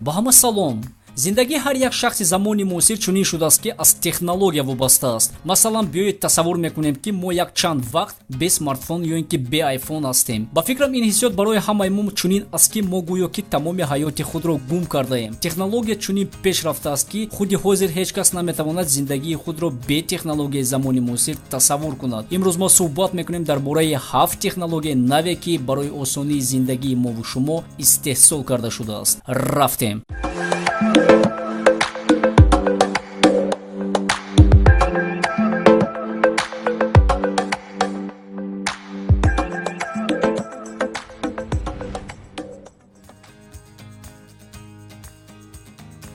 Ба ҳама салом. Зиндагии ҳар як шахси замони муосир чунин шудааст, ки аз технология вобаста аст. Масалан, биёед тасаввур мекунем, ки мо як чанд вақт бе смартфон ё ин ки бе айфон ҳастем. Ба фикрам, ин ҳиссиёт барои ҳамаи мо чунин аст, ки мо гӯё ки тамоми ҳаёти худро гум кардаем. Технология чунин пеш рафтааст, ки худи ҳозир ҳеҷ кас наметавонад зиндагии худро бе технологияи замони муосир тасаввур кунад. Имрӯз мо суҳбат мекунем дар бораи 7 технологияи наве, ки барои осонии зиндагии мову шумо истеҳсол карда шудааст. Рафтем.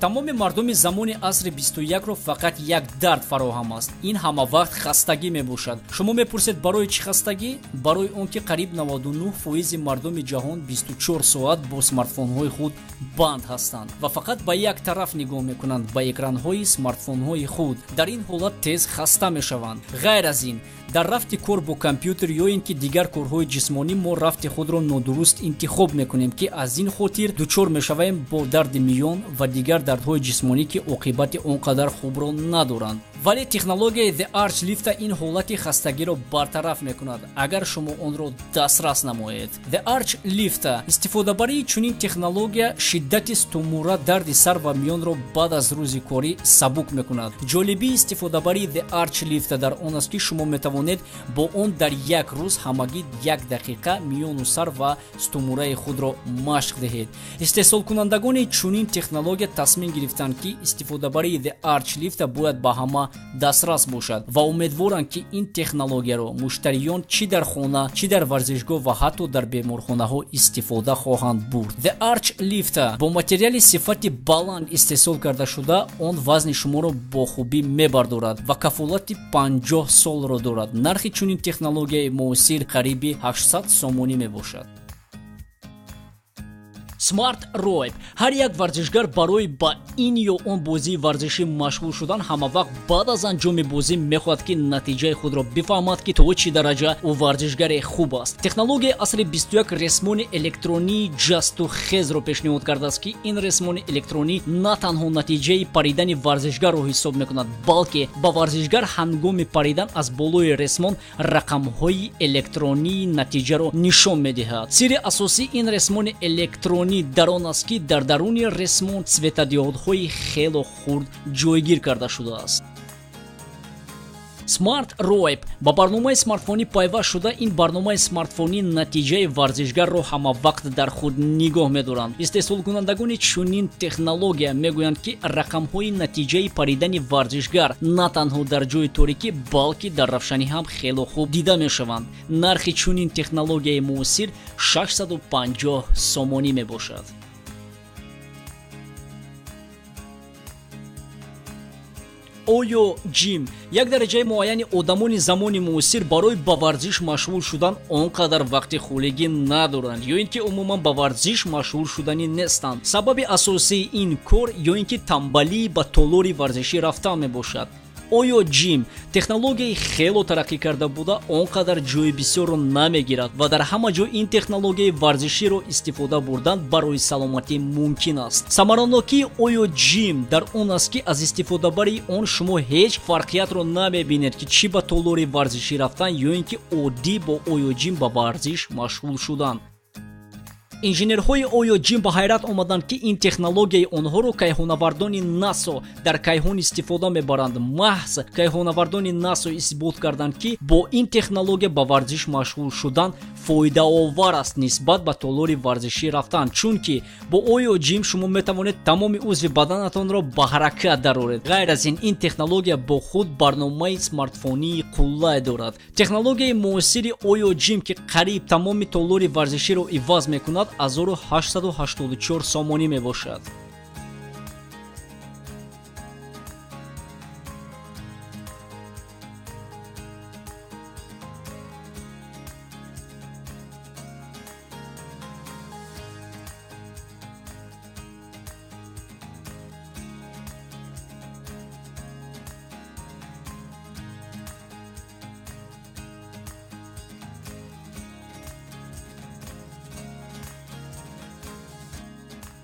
Тамоми мардуми замони асри 21-ро фақат як дард фароҳам аст. Ин ҳама вақт хастагӣ мебошад. Шумо мепурсед, барои чӣ хастагӣ? Барои он ки қариб 99% мардуми ҷаҳон 24 соат бо смартфонҳои худ банд ҳастанд ва фақат ба як тараф нигоҳ мекунанд, ба экранҳои смартфонҳои худ. Дар ин ҳолат тез хаста мешаванд. Ғайр аз ин, дар рафти кор бо компютер ё ин ки дигар корҳои ҷисмонӣ мо рафти худро нодуруст интихоб мекунем, ки аз ин хотир дучор мешавем бо дарди миён ва дигар дардҳои ҷисмонӣ, ки оқибати он қадар хубро надоранд. Вале технологияи The Arch Lifter ин ҳолати хастагиро бартараф мекунад, агар шумо онро дастрас намоед. The Arch Lifter истифодабарии чунин технология шиддати стумура, дарди сар ва миёнро баъд аз рӯзи корӣ сабук мекунад. Ҷолибии истифодабарии The Arch Lifter дар он аст, ки шумо метавонед бо он дар як рӯз ҳамагӣ як дақиқа миёну сар ва стумураи худро машқ диҳед. Истеҳсолкунандагони чунин технология тасмим гирифтанд, ки истифодабарии The Arch Lifter бояд ба ҳама дастрас бошад ва умедворанд, ки ин технологияро муштариён чӣ дар хона, чӣ дар варзишгоҳ ва ҳатто дар беморхонаҳо истифода хоҳанд бурд. The Arch Lifter бо материали сифати баланд истеҳсол карда шуда, он вазни шуморо бо хубӣ мебардорад ва кафолати 50 солро дорад. Нархи чунин технологияи муосир қариби 800 сомонӣ мебошад. Smart Rope. Ҳар як варзишгар барои ба ин ё он бозии варзишӣ машғул шудан ҳама вақт баъд аз анҷоми бозӣ мехоҳад, ки натиҷаи худро бифаҳмад, ки то чӣ дараҷа ӯ варзишгаре хуб аст. Технологияи асри 21 ресмони электронии ҷасту хезро пешниҳод кардааст, ки ин ресмони электронӣ на танҳо натиҷаи паридани варзишгарро ҳисоб мекунад, балки ба варзишгар ҳангоми паридан аз болои ресмон рақамҳои электронии натиҷаро нишон медиҳад. Сирри асосии ин ресмони электронӣ дар он аст, ки дар даруни ресмон светодиодҳои хело хурд ҷойгир карда шудааст. Smart Rope ба барномаи смартфонӣ пайваст шуда, ин барномаи смартфонӣ натиҷаи варзишгарро ҳама вақт дар худ нигоҳ медоранд. Истеҳсолкунандагони чунин технология мегӯянд, ки рақамҳои натиҷаи паридани варзишгар на танҳо дар ҷои торикӣ, балки дар равшанӣ ҳам хело хуб дида мешаванд. Нархи чунин технологияи муосир 650 сомонӣ мебошад. Оё ҷим. Як дараҷаи муайяни одамони замони муосир барои ба варзиш машғул шудан он қадар вақти холигӣ надоранд ё ин ки умуман ба варзиш машғул шуданӣ нестанд. Сабаби асосии ин кор ё ин ки тамбалии ба толори варзишӣ рафтан мебошад. Оё ҷим технологияи хело тараққӣ карда буда, он қадар ҷои бисёрро намегирад ва дар ҳама ҷой ин технологияи варзиширо истифода бурдан барои саломатӣ мумкин аст. Самаранокии оё ҷим дар он аст, ки аз истифодабарии он шумо ҳеҷ фарқиятро намебинед, ки чӣ ба толори варзишӣ рафтан ё ин ки оддӣ бо оё ҷим ба варзиш машғул шудан. Инженерҳои оё ҷим ба ҳайрат омаданд, ки ин технологияи онҳоро кайҳонавардони НАСО дар кайҳон истифода мебаранд. Маҳз кайҳонавардони НАСО исбот карданд, ки бо ин технология ба варзиш машғул шудан фоидаовар аст нисбат ба толори варзишӣ рафтан, чунки бо оё ҷим шумо метавонед тамоми узви баданатонро ба ҳаракат дароред. Ғайр аз ин, ин технология бо худ барномаи смартфонии қуллай дорад. Технологияи муосири оё ҷим, ки қариб тамоми толори варзиширо иваз мекунад, 1884 сомонӣ мебошад.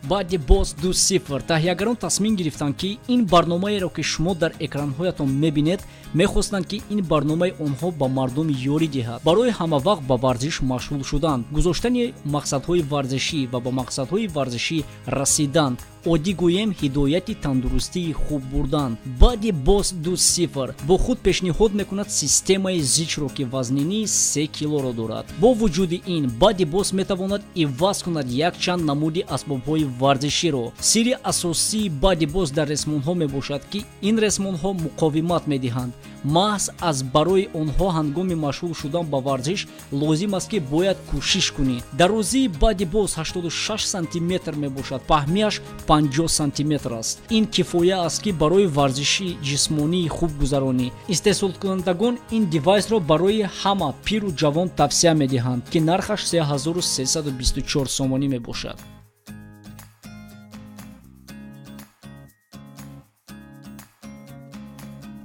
Баъди Boss 2.0 таҳиягарон тасмим гирифтанд, ки ин барномаеро, ки шумо дар экранҳоятон мебинед, мехостанд, ки ин барномаи онҳо ба мардум ёрӣ диҳад барои ҳамавақт ба варзиш машғул шудан, гузоштани мақсадҳои варзишӣ ва ба мақсадҳои варзишӣ расидан, оддӣ гӯем, ҳидояти тандурустии хуб бурдан. Баъди Boss 2.0 бо худ пешниҳод мекунад системаи зичро, ки вазнинии 3 килоро дорад. Бо вуҷуди ин, Баъди Boss метавонад иваз кунад якчанд намуди асбобҳои варзиширо. Сирри асосии Баъди Boss дар ресмонҳо мебошад, ки ин ресмонҳо муқовимат медиҳанд. Маҳз аз барои онҳо ҳангоми машғул шудан ба варзиш лозим аст, ки бояд кӯшиш кунӣ. Дарозии Баъди Boss 86 сантиметр мебошад, паҳмиаш 50 сантиметр аст. Ин кифоя аст, ки барои варзиши ҷисмонии хуб гузаронӣ. Истеҳсолкунандагон ин девайсро барои ҳама пиру ҷавон тавсия медиҳанд, ки нархаш 3324 сомонӣ мебошад.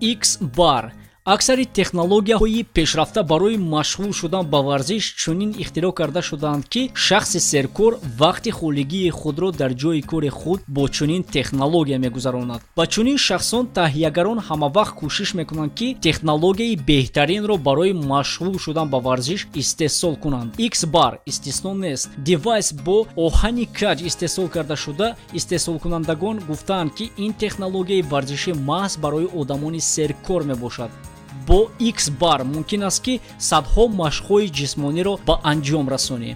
X-Bar. Аксари технологияҳои пешрафта барои машғул шудан ба варзиш чунин ихтироъ карда шудаанд, ки шахси серкор вақти холигии худро дар ҷои кори худ бо чунин технология мегузаронад. Ба чунин шахсон таҳиягарон ҳамавақт кӯшиш мекунанд, ки технологияи беҳтаринро барои машғул шудан ба варзиш истеҳсол кунанд. X-Bar истисно нест. Девайс бо оҳани каҷ истеҳсол карда шуда, истеҳсолкунандагон гуфтаанд, ки ин технологияи варзишӣ маҳз барои одамони серкор мебошад. Бо X-Bar мумкин аст, ки садҳо машқҳои ҷисмониро ба анҷом расонӣ.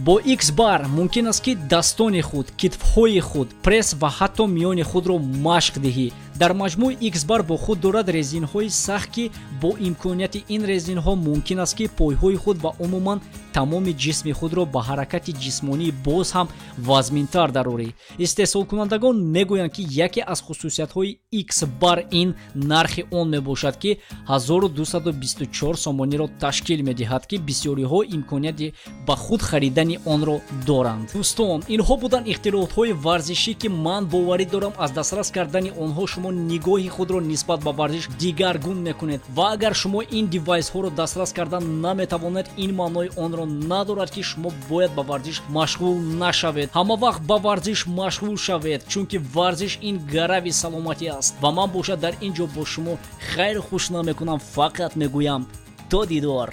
Бо X-Bar мумкин аст, ки дастони худ, китфҳои худ, пресс ва ҳатто миёни худро машқ диҳӣ. Дар маҷмӯъ X-Bar бо худ дорад резинҳои сахт, ки бо имконияти ин резинҳо мумкин аст, ки пойҳои худ ва умуман тамоми ҷисми худро ба ҳаракати ҷисмонӣ боз ҳам вазминтар дарорӣ. Истеҳсолкунандагон мегӯянд, ки яке аз хусусиятҳои X-Bar ин нархи он мебошад, ки 1224 сомониро ташкил медиҳад, ки бисёриҳо имконияти ба худ харидани онро доранд. Дӯстон, инҳо буданд ихтироотҳои варзишӣ, ки ман боварӣ дорам, аз дастрас кардани онҳо шумо нигоҳи худро нисбат ба варзиш дигаргун мекунед. Ва агар шумо ин девайсҳоро дастрас кардан наметавонед, ин маънои онро надорад, ки шумо бояд ба варзиш машғул нашавед. Ҳама вақт ба варзиш машғул шавед, чунки варзиш ин гарави саломатӣ аст. Ва ман бошад дар ин ҷо бо шумо хайру хуш намекунам, фақат мегӯям то дидор.